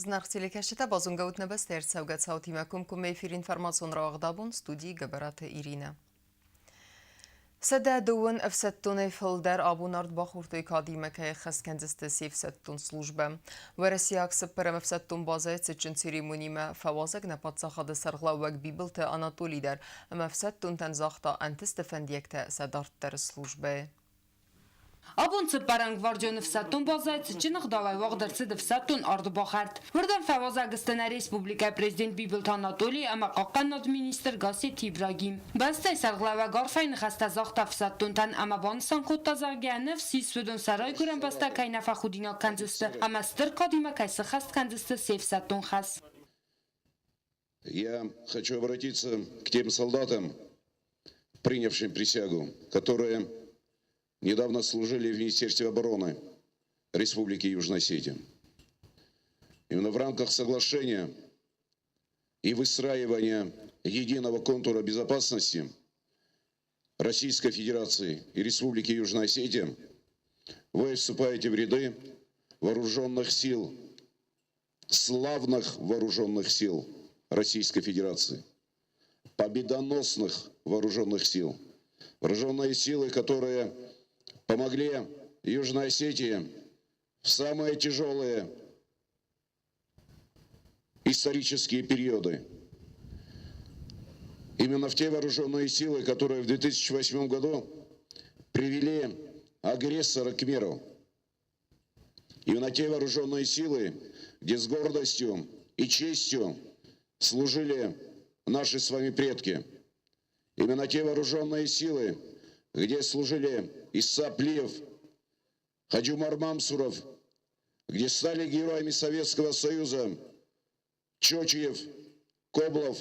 Зынаргъ телекӕсджытӕ, базонгӕ ут нӕ бӕстӕйы ӕрцӕугӕ цаутимӕ комкоммӕ эфир информацион рауагъд абон, студийы Гӕбӕраты Иринӕ. 102 ӕфсӕддонӕй фылдӕр абон ард бахордтой кадимӕ кӕй ӕххӕст кӕндзысты се фсӕддон службӕ. Уӕрӕсейаг цыппӕрӕм ӕфсӕддон базӕйы цытджын церемонимӕ фӕуазӕг нӕ паддзахады сӕргълӕууӕг Бибылты Анатоли дӕр ӕмӕ ӕфсӕддонтӕн загъта ӕнтысты фӕндиӕгтӕ сӕ дарддӕры службӕйы. Абон цыппӕрӕм гвардион ӕфсӕддон базӕйы цытджын ӕгъдауӕй уагъд ӕрцыд ӕфсӕддон ардбахӕрд. Уырдӕм фӕуазӕг сты нӕ республикӕйы президент Бибылты Анатоли ӕмӕ хъахъхъӕнынады министр Гассеты Ибрагим. Бӕстӕйы сӕргълӕууӕг арфӕйы ныхӕстӕ загъта ӕфсӕддонтӕн ӕмӕ банысан кодта, зӕгъгӕ, ныфс ис, уыдон сӕ райгуырӕн бӕстӕ кӕй нӕ фӕхудинаг кӕндзысты ӕмӕ стыр кадимӕ кӕй сыххӕст кӕндзысты се фсӕддон хӕс. Я хочу обратиться к тем солдатам, принявшим присягу, которые недавно служили в Министерстве обороны Республики Южная Осетия. Именно в рамках соглашения и выстраивания единого контура безопасности Российской Федерации и Республики Южная Осетия вы вступаете в ряды вооруженных сил, славных вооруженных сил Российской Федерации, победоносных вооруженных сил, вооруженные силы, которые помогли Южной Осетии в самые тяжелые исторические периоды. Именно в те вооруженные силы, которые в 2008 году привели агрессора к миру. Именно те вооруженные силы, где с гордостью и честью служили наши с вами предки. Именно те вооруженные силы, где служили Исса Плиев, Хаджумар Мамсуров, где стали героями Советского Союза Чочиев, Коблов.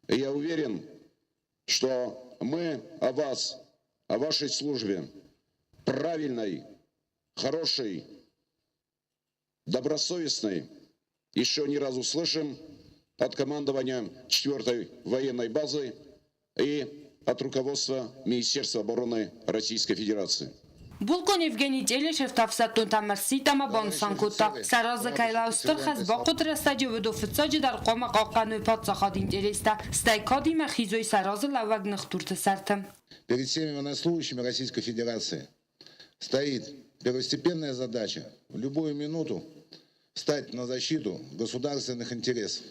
И я уверен, что мы о вас, о вашей службе, правильной, хорошей, добросовестной, еще не раз услышим от командования 4-й военной базы и от руководства Министерства обороны Российской Федерации. Булкъон Евгений Телешев та ӕфсӕддонтӕм ӕрсидт ӕмӕ банысан кодта, сӕ разы кӕй лӕууы стыр хӕс бахъуыд рӕстӕджы уыдон фыццаджыдӕр хъуамӕ хъахъхъӕной паддзахады интерестӕ, стӕй кадимӕ хизой сӕ разы лӕууӕг ныхдурты сӕрты. Перед всеми военнослужащими Российской Федерации стоит первостепенная задача в любую минуту встать на защиту государственных интересов.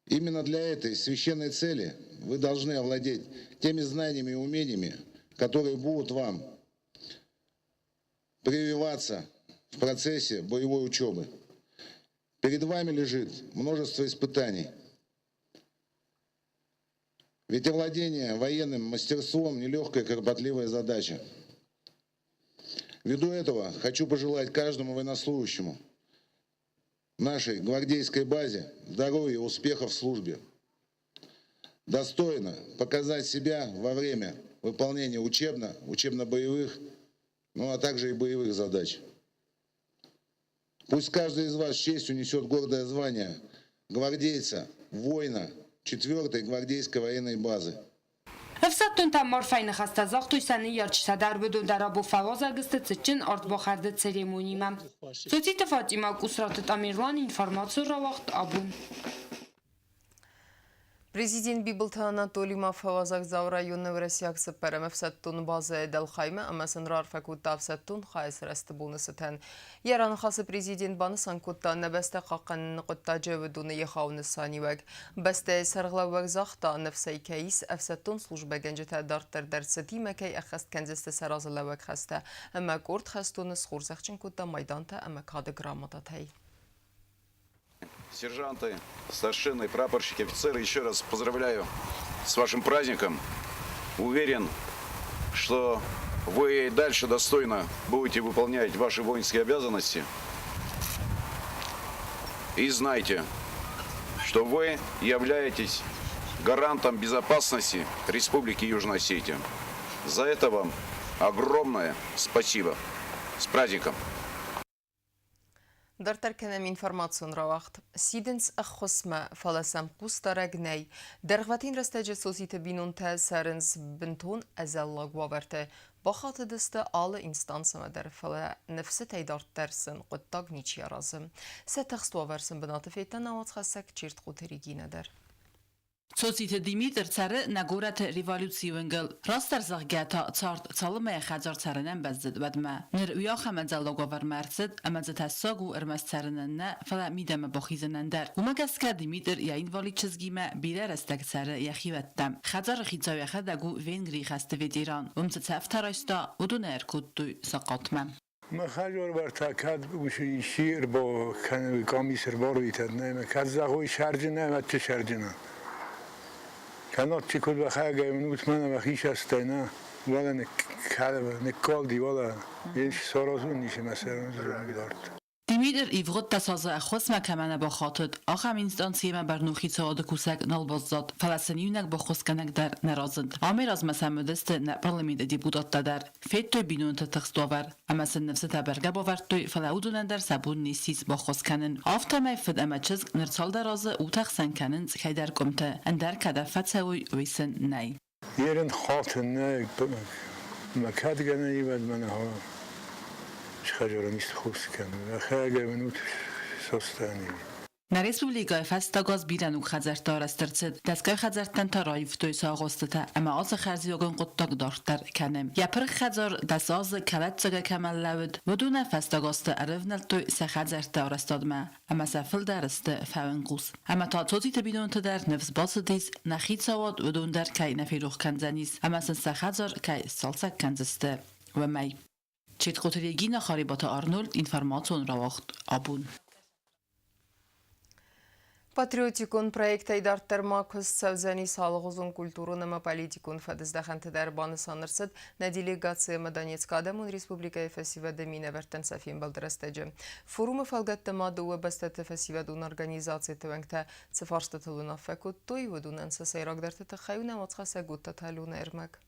Именно для этой священной цели вы должны овладеть теми знаниями и умениями, которые будут вам прививаться в процессе боевой учебы. Перед вами лежит множество испытаний. Ведь овладение военным мастерством – нелегкая, кропотливая задача. Ввиду этого хочу пожелать каждому военнослужащему нашей гвардейской базе здоровья и успехов в службе. Достойно показать себя во время выполнения учебно, учебно-боевых, ну а также и боевых задач. Пусть каждый из вас с честью несет гордое звание гвардейца, воина 4-й гвардейской военной базы. Ӕфсӕддонтӕ арфӕйы ныхӕстӕ загътой сӕ ныййарджытӕ дӕр, уыдон дӕр абон фӕуазӕг сты цытджын ардбахӕрды церемонимӕ. Цоциты Фатимӕ, Къусраты Тамерлан, информацион рауагъд абон. Президент Бибылты Анатоли ма фӕуазӕг Дзауы районы уӕрӕсейаг цыппӕрӕм ӕфсӕддон базӕйы дӕлхаймӕ ӕмӕ сын раарфӕ кодта ӕфсӕддон хайы сырӕзты боны цытӕн. Йӕ раныхасы президент банысан кодта, нӕ бӕстӕ хъахъхъӕныны хъуыддаджы уыдоны егъау нысаниуӕг. Бӕстӕйы сӕргълӕууӕг загъта, ныфсӕй кӕй ис, ӕфсӕддон службӕгӕнджытӕ дарддӕр дӕр цытимӕ кӕй ӕххӕст кӕндзысты сӕ разылӕууӕг хӕстӕ, ӕмӕ къорд хӕстоны схорзӕхджын кодта майдантӕ ӕмӕ кады грамотатӕй. Сержанты, старшины, прапорщики, офицеры, еще раз поздравляю с вашим праздником. Уверен, что вы дальше достойно будете выполнять ваши воинские обязанности. И знайте, что вы являетесь гарантом безопасности Республики Южная Осетия. За это вам огромное спасибо. С праздником! Дарддӕр кӕнӕм информацион рауагъд. Сидынц ӕххуысмӕ, фӕлӕ сӕм хъусдарӕг нӕй. Дӕргъвӕтин рӕстӕджы Соситы бинонтӕ цӕрынц бынтон ӕдзӕллаг уавӕрты. Бахатыдысты алы инстанцимӕ дӕр, фӕлӕ ныфсытӕй дарддӕр сын хъуыддаг ничи аразы. Сӕ тыхст уавӕр сын бынаты федта нӕ уацхӕссӕг Чертхъоты Регинӕ дӕр. Цоциты Димитр цӕры нӕ горӕты революцийы уынгыл. Растдӕр зӕгъгӕ та цард цалынмӕ йӕ хӕдзар цӕрынӕн бӕззыд, уӕдмӕ. Ныр уый ахӕм ӕдзӕллаг уавӕрмӕ ӕрцыд, ӕмӕ дзы тӕссаг у ӕрмӕст цӕрынӕн нӕ, фӕлӕ мидӕмӕ бахизынӕн дӕр. Уымӕ гӕсгӕ Димитр йӕ инвалид чызгимӕ бирӕ рӕстӕг цӕры йӕхиуӕттӕм. Хӕдзары хицау йӕхӕдӕг у Венгрийы хӕсты ветеран. Уым цы цӕфтӕ райста, уыдонӕй ӕркодтой сахъатмӕ. Махӕ кӕд исчи къамис ӕрбарвитӕд нӕ, кӕд зӕгъой сӕрджын ӕмӕ чи сӕрджын. Кӕннод чи куыд бахӕгӕй уынут мӕн ӕмӕ хисастӕй нӕ, уӕлӕ ныккалди, уӕлӕ ес саразун ис ӕмӕ сӕрон дард. Димитр ивгъуыдта сӕ ӕххуысмӕ кӕмӕ нӕ бахатыд, ахӕм инстанцимӕ бӕрнон хицауады кусӕг нал баззад, фӕлӕ сын иунӕг баххуысгӕнӕг дӕр нӕ разынд. Амӕй размӕ сӕм уыдысты нӕ парламенты депутаттӕ дӕр. Федтой бинонты тыхст уавӕр ӕмӕ сын ныфсытӕ бӕргӕ бавӕрдтой, фӕлӕ уыдонӕн дӕр сӕ бон не ссис баххуыс кӕнын. Афтӕмӕй фыд ӕмӕ чызг ныр цалдӕр азы утӕхсӕн кӕнынц кӕйдӕр къуымты, ӕндӕр кӕдӕм фӕцӕуой, уый сын нӕй. Ерын хатын нӕ, мӕ кадгӕнӕн ивӕд мӕнӕ схӕджорон исты хус кӕнын. Ахӕгӕ минут состани. Нӕ республикӕйы фӕстаг аз бирӕ ног хӕдзӕрттӕ арӕзт ӕрцыд. Дӕсгай хӕдзӕрттӕн та раивтой сӕ агъуыстытӕ ӕмӕ ацы хӕрзиуӕгон хъуыддаг дарддӕр кӕны. Йӕ пырх хӕдзар дӕс азы кӕлӕддзагӕй кӕмӕн лӕууыд, уыдонӕй фӕстаг азты ӕрӕвнӕлдтой сӕ хӕдзӕртты арӕзтадмӕ ӕмӕ сӕ фылдӕр сты фӕуынхъус. Ӕмӕ та Цоциты бинонты дӕр ныфс бацыдис, нӕ хицауад уыдон дӕр кӕй нӕ ферох кӕндзӕнис ӕмӕ сын сӕ хӕдзар кӕй сцалцӕг кӕндзысты, уымӕй. Четкоты Регина, Харебаты Арнольд, информацион рауагъд абон. Патриотикон проектӕй дарддӕр ма куыст цӕудзӕнис алыгъуызон культурон ӕмӕ политикон фӕдыздӕхӕнты дӕр, банысан ӕрцыд нӕ делегаци ӕмӕ Донецкы Адӕмон Республикӕйы фӕсивӕды минӕвӕрттӕн сӕ фембӕлды рӕстӕджы. Форумы фӕлгӕтты ма дыууӕ бӕстӕты фӕсивӕдон организациты уӕнгтӕ цы фарстытыл уынаффӕ кодтой, уыдонӕн сӕ сӕйрагдӕрты тыххӕй у нӕ уацхӕссӕг Гуттаты Аленӕ ӕрмӕг.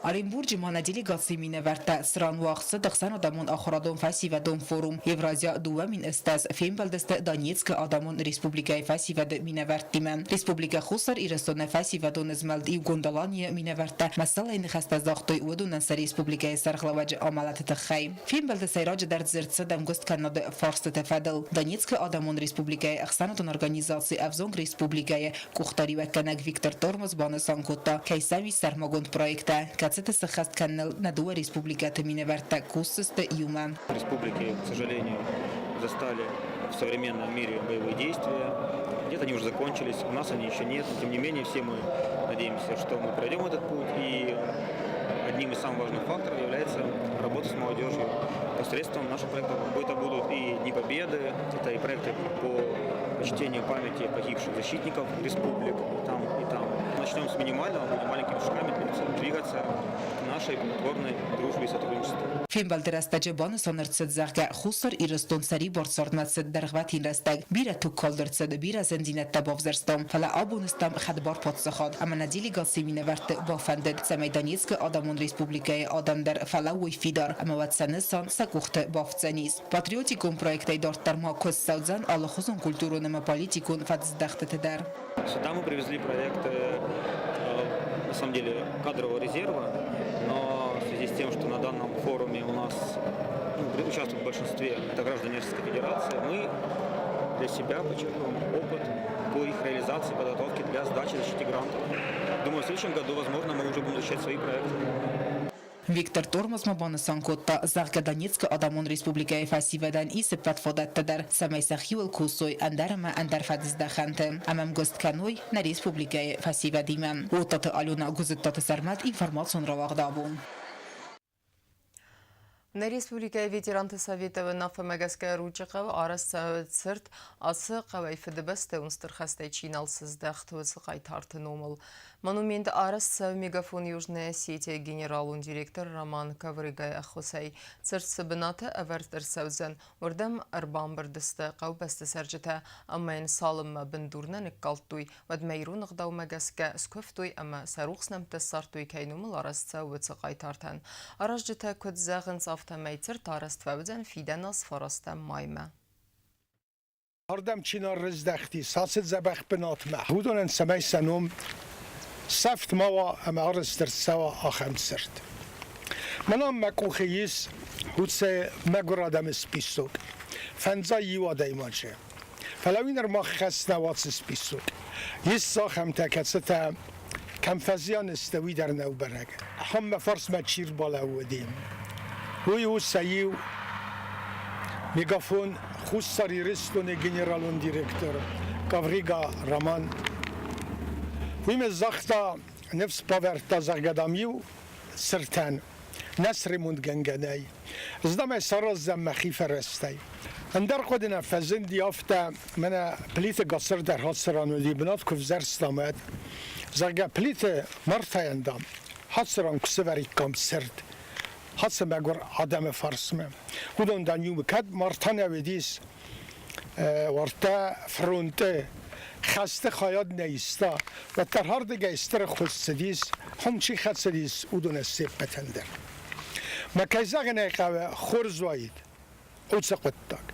Оренбурджы ма нӕ делегацийы минӕвӕрттӕ, цыран уагъд цыд ӕхсӕнадӕмон ахуырадон фӕсивӕдон форум Евразия 2008 фембӕлдысты Донецкы Адӕмон Республикӕйы фӕсивӕды минӕвӕрттимӕ. Республикӕ Хуссар Ирыстоны фӕсивӕдон змӕлд Иугонд Аланийы минӕвӕрттӕ мӕссӕлӕй ныхӕстӕ загътой уыдонӕн сӕ республикӕйы сӕргълӕууӕджы амӕлӕты тыххӕй. Фембӕлды сӕйраджыдӕр дзырд цыд ӕмгуысткӕнынады фарстыты фӕдыл. Донецкы Адӕмон Республикӕйы ӕхсӕнадон организаци Ӕвзонг республикӕйы Къухдариуӕггӕнӕг Виктор Тормоз банысан кодта, кӕй сӕм ис сӕрмагонд проекттӕ, кӕцыты сыххӕст кӕныныл нӕ дыууӕ республикӕты минӕвӕрттӕ кусдзысты иумӕ. Республики, к сожалению, застали в современном мире боевые действия. Где-то они уже закончились, у нас они еще нет. Но, тем не менее, все мы надеемся, что мы пройдем этот путь. И одним из самых важных факторов является работа с молодежью посредством наших проектов. Это будут и Дни Победы, это и проекты по почтению памяти погибших защитников республик там и там. Начнем с минимального, будем маленькими шагами двигаться к нашей плодотворной дружбе и сотрудничеству. Фембӕлды рӕстӕджы банысан ӕрцыд, зӕгъгӕ, Хуссар Ирыстон сӕрибар цардмӕ цыд дӕргъвӕтин рӕстӕг, бирӕ тугкалд ӕрцыд, бирӕ зындзинӕдтӕ бавзӕрстам, фӕлӕ абон стӕм хӕдбар паддзахад ӕмӕ нӕ делегацийы минӕвӕртты бафӕндыд, цӕмӕй Донецкы Адӕмон Республикӕйы адӕм дӕр фӕлӕууой фидар ӕмӕ уӕд сӕ нысан сӕ къухты бафтдзӕнис. Патриотикон проектӕй дарддӕр ма куыст цӕудзӕн алыхуызон культурон ӕмӕ политикон фӕдыздӕхтыты дӕр. Сюда мы привезли проекты, на самом деле, кадрового резерва, но в связи с тем, что на данном форуме у нас, ну, участвуют в большинстве это граждане Российской Федерации, мы для себя почерпываем опыт по их реализации, подготовке для сдачи защиты грантов. Думаю, в следующем году, возможно, мы уже будем защищать свои проекты. Виктор Тормоз ма банысан кодта, зӕгъгӕ, Донецкы Адӕмон Республикӕйы фӕсивӕдӕн ис ӕппӕт фадӕттӕ дӕр, цӕмӕй сӕхиуыл кусой ӕндӕр ӕмӕ ӕндӕр фӕдыздӕхӕнты ӕмӕ ӕмгуыст кӕной нӕ республикӕйы фӕсивӕдимӕ. Уыдтаты Алена, Гуызыдтаты Сӕрмӕт, информацион рауагъд абон. Нӕ республикӕйы ветеранты советы уынаффӕмӕ гӕсгӕ Ручъы хъӕуы арӕзт цӕуы цырт ацы хъӕуӕй Фыдыбӕстӕйон Стыр хӕстӕй чи нал сыздӕхт, уыцы хъайтарты номыл. Монумент арӕзт цӕуы Мегафон Южная Осетия генералон директор Роман Коврыгайы ӕххуысӕй. Цырт цы бынаты ӕвӕрд ӕрцӕудзӕн, уырдӕм ӕрбамбырд сты хъӕубӕсты цӕрджытӕ ӕмӕ йын цалынмӕ бындур нӕ ныккалдтой, уӕдмӕ ирон ӕгъдаумӕ гӕсгӕ скуывтой ӕмӕ сӕ рухс нӕмттӕ ссардтой, кӕй номыл арӕзт цӕуы, уыцы хъайтартӕн. Аразджытӕ куыд зӕгъынц, афтӕмӕй цырт арӕзт фӕуыдзӕн фидӕн аз фарастӕм маймӕ. Ардӕм чи нӕ рыздӕхтис, ацы дзӕбӕх бынатмӕ, уыдонӕн цӕмӕй сӕ ном Сӕфт ма уа ӕмӕ арӕзт ӕрцӕуа ахӕм цырт. Мӕнӕн мӕ къухы ис уыцы мӕгуыр адӕмы список. Фӕндзай иу адӕймаджы. Фӕлӕ уый нырма хӕс нӕу ацы список. Ис ахӕмтӕ, кӕцытӕ кӕм фӕзиан сты, уый дӕр нӕу бӕрӕг. Ахӕм мӕ фарсмӕ чи рбалӕууыди, уый у сӕ иу Мегафон Хуссар Ирыстоны генералон директор Коврига Роман. Уый мын загъта, ныфс бавӕрдта, зӕгъгӕ, дам-иу цыртӕн нӕ сремонтгӕнгӕ нӕй. Ӕз ӕй сараздзӕн мӕхи фӕрӕзтӕй. Ӕндӕр хъуыды нӕ фӕзынди афтӕ, мӕнӕ Плиты Гацыр дӕр хацыран уыди, бынат куы взӕрстам, уӕд. Зӕгъгӕ, Плиты Мартайӕн, дам, хацыран куы сӕвӕриккам цырт, хацы мӕгуыр адӕмы фарсмӕ. Уыдон дам иумӕ кӕд Марта нӕ уыдис, уартӕ фронты хӕсты хайад нӕ иста, уӕддӕр ардыгӕй стыр ӕххуыс цыдис, хуым чи хӕцыдис, уыдонӕн се ппӕтӕн дӕр. Мӕ кӕй зӕгъын ӕй хъӕуы, хорз уаид уыцы хъуыддаг.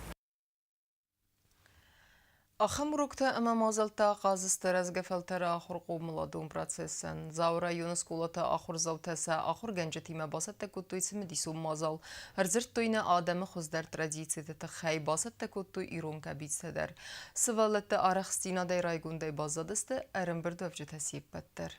Ахӕм уроктӕ ӕмӕ мадзӕлттӕ ахъаз сты рӕзгӕ фӕлтӕры ахуыр-хъомыладон процессӕн. Дзауы районы скъолаты ахуырдзаутӕ сӕ ахуыргӕнджытимӕ бацӕттӕ кодтой цымыдисон мадзал. Ӕрдзырдтой нӕ адӕмы хуыздӕр традициты тыххӕй, бацӕттӕ кодтой ирон къӕбицтӕ дӕр. Сывӕллӕтты арӕхстдзинадӕй райгондӕй баззадысты ӕрӕмбырдуӕвджытӕ се ппӕт дӕр.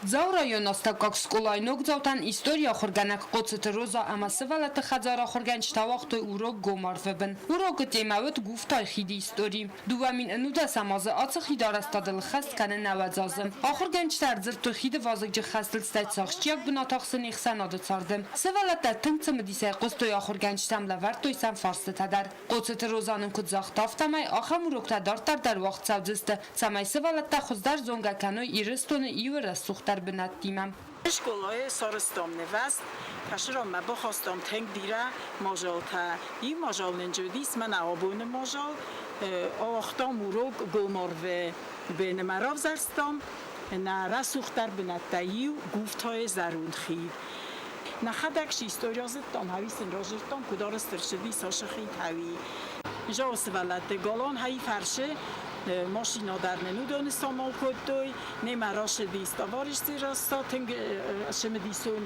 Дзауы районы астӕуккаг скъолайы ногдзаутӕн историйы ахуыргӕнӕг Хъоцыты Роза ӕмӕ сывӕллӕтты хӕдзары ахуыргӕнджытӕ ауагътой урок гом арвы бын. Урокы темӕ уыд Гуфтайы хиды истори. 2019 азы ацы хиды арӕзтадыл хӕст кӕны 90 азы. Ахуыргӕнджытӕ ӕрдзырдтой хиды вазыгджын хӕстыл стӕй цы ахсджиаг бынат ахсы не хсӕнады царды. Сывӕллӕттӕ тынг цымыдисӕй хъуыстой ахуыргӕнджытӕм, лӕвӕрдтой сӕм фарстытӕ дӕр. Хъоцыты Роза нын куыд загъта, афтӕмӕй ахӕм уроктӕ дарддӕр дӕр уагъд цӕудзысты, цӕмӕй сывӕллӕттӕ хуыздӕр зонгӕ кӕной Ирыстоны иу рӕсугъддӕр бынӕттимӕ. Скъолайы сарӕзтам нывӕзт, кӕсыронмӕ бахастам тынг бирӕ мадзалтӕ. Иу мадзал нын уыдис мӕнӕ абоны мадзал. Ауагътам урок Гомарвы бынмӕ равзӕрстам нӕ рӕсугъддӕр бынӕттӕй иу Гуфтайы зӕронд хид. Нӕхӕдӕг си истори зыдтам, ӕви сын разырдтам, куыд арӕзт ӕрцыди цасы хид, ӕви. Зӕгъы сывӕллӕтты галан хӕй фӕрсы, машина дӕр нын уыдоны самал кодтой, немӕ рацыдис товарищты раста, тынг цымыдисон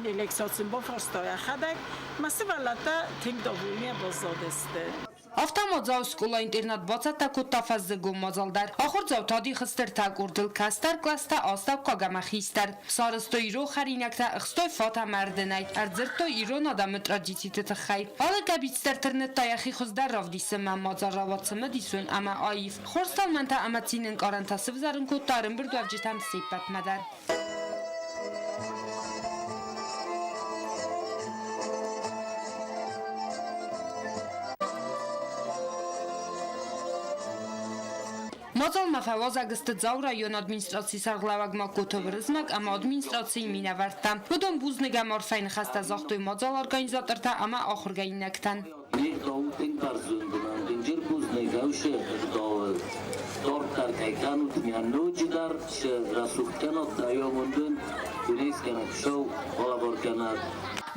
лекци сын бафарста йӕхӕдӕг. Мӕ сывӕллӕттӕ тынг довольны баззадысты. Афтӕ ма Дзауы скъола-интернат бацӕттӕ кодта фӕззыгон мадзал дӕр. Ахуырдзаутӕ адих сты ӕртӕ къордыл, кӕстӕр кълӕстӕ, астӕуккаг ӕмӕ хистӕр. Сарӕзтой ирон хӕринӕгтӕ, ӕхстой фат ӕмӕ ӕрдынӕй, ӕрдзырдтой ирон адӕмы традициты тыххӕй. Алы къӕбиц дӕр тырныдта йӕхи хуыздӕр равдисынмӕ, мадзал рауад цымыдисон ӕмӕ аив. Хорз тӕлмӕнтӕ ӕмӕ цины ӕнкъарӕнтӕ сывзӕрын кодта ӕрӕмбырдуӕвджытӕм се ппӕтмӕ дӕр. Мадзалмӕ фӕуазӕг сты Дзауы районы администрацийы сӕргълӕууӕг Магкоты Уырызмӕг ӕмӕ администрацийы минӕвӕрттӕ. Уыдон бузныг ӕмӕ арфӕйы ныхӕстӕ загътой мадзалы организатортӕ ӕмӕ ахуыргӕнинӕгтӕн. Тынг бӕрзондынан дынджыр бузныг ӕвсы ӕгъдауы дарддӕр кӕй кӕнут, мӕ ноджыдӕр цы рӕсугъд кӕнат, аёмондын дунейскӕнӕг Хуыцау балӕвар кӕнӕд.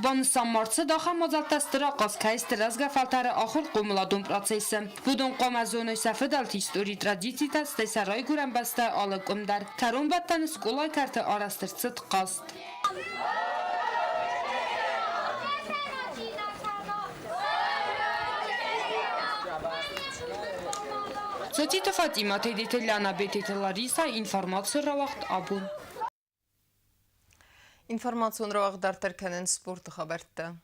Банысан ма рцыд, ахӕм мадзӕлттӕ стыр ахъаз кӕй сты рӕзгӕ фӕлтӕры ахуыр-хъомыладон процессы. Уыдон хъуамӕ зоной сӕ фыдӕлты истори, традицитӕ, стӕй сӕ райгуырӕн бӕстӕ алы къуым дӕр. Кӕронбӕттӕны скъолайы кӕрты арӕзт ӕрцыд хъазт. Цотиты Фатимӕ, Тедеты Ляна, Бететы Лариса, информаци рауагъд абон. Информацион рауагъд дарддӕр кӕнынц спорты хабӕрттӕ.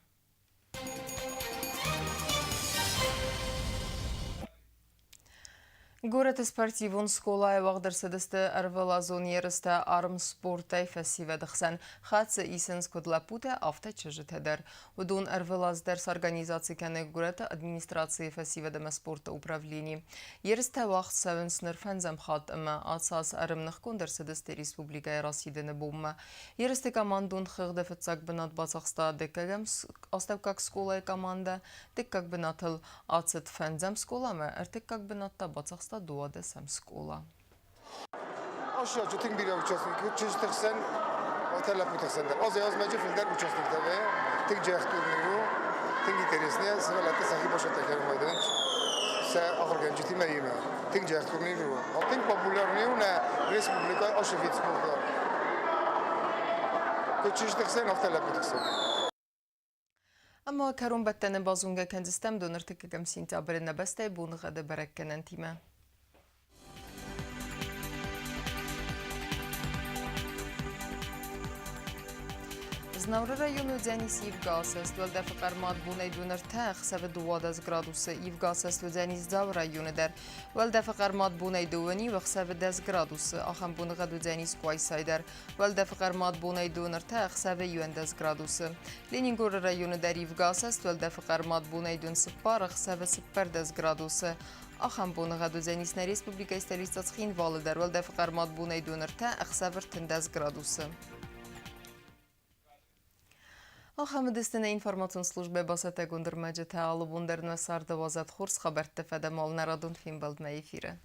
Горӕты спортивон скъолайы уагъд ӕрцыдысты ӕрвылазон ерыстӕ армспортӕй фӕсивӕды хсӕн. Хӕцы исынц куыд лӕппутӕ, афтӕ чызджытӕ дӕр. Уыдон ӕрвылаз дӕр сорганизаци кӕны горӕты администрацийы фӕсивӕд ӕмӕ спорты управлени. Ерыстӕ уагъд цӕуынц ныр фӕндзӕм хатт ӕмӕ ацы аз ӕрӕмныхгонд ӕрцыдысты республикӕйы расидыны бонмӕ. Ерысты командон хыгъды фыццаг бынат бацахста дыккӕгӕм астӕуккаг скъолайы командӕ, дыккаг бынатыл ацыд фӕндзӕм скъоламӕ, ӕртыккаг бынат та бацахста 12-ӕм скъола. Ащаджы тынг бирӕ участник чызджыты хсӕн, ӕртӕ лӕппуты хсӕн дӕр. Азӕй азмӕ фылдӕр участниктӕ вӕййы, тынг джиах турнир у, тынг интересный, сывӕллӕттӕ сӕхи бацӕттӕ кӕнын байдайынц. Сӕ ахуыргӕнджытимӕ иумӕ. Тынг джӕхт турнир у. Тынг популярный у нӕ республикӕйы ацы вид спорта. Куыд чызджыты хсӕн, афтӕ лӕппуты хсӕн. Ӕмӕ кӕронбӕттӕны базонгӕ кӕндзыстӕм доныртыккӕгӕм сентябры нӕ бӕстӕйы боныгъӕды бӕрӕггӕнӕнтимӕ. Знауыры районы уыдзӕнис ивгӕ асӕст, уӕлдӕфы хъӕрмад бонӕй 23, ӕхсӕвы 12 градусы. Ивгӕ асӕст уыдзӕнис Дзауы районы дӕр. Уӕлдӕфы хъӕрмад бонӕй 2, ӕхсӕвы 10 градусы. Ахӕм боныгъӕд уыдзӕнис Къуайсайы дӕр. Уӕлдӕфы хъӕрмад бонӕй 23, ӕхсӕвы 11 градусы. Ленингоры районы дӕр ивгӕ асӕст, уӕлдӕфы хъӕрмад бонӕй 4, ӕхсӕвы 14 градусы. Ахӕм боныгъӕд уыдзӕнис нӕ республикӕйы столицӕ Цхинвалы дӕр. Уӕлдӕфы хъӕрмад бонӕй 23, ӕхсӕвы 13 градусы. Ахӕм уыдысты нӕ информацион службӕ бацӕттӕгонд ӕрмӕджытӕ. Алы бон дӕр нӕ царды уадзӕд хорз хабӕртты фӕдӕмал нӕ радон фембӕлдмӕ эфиры.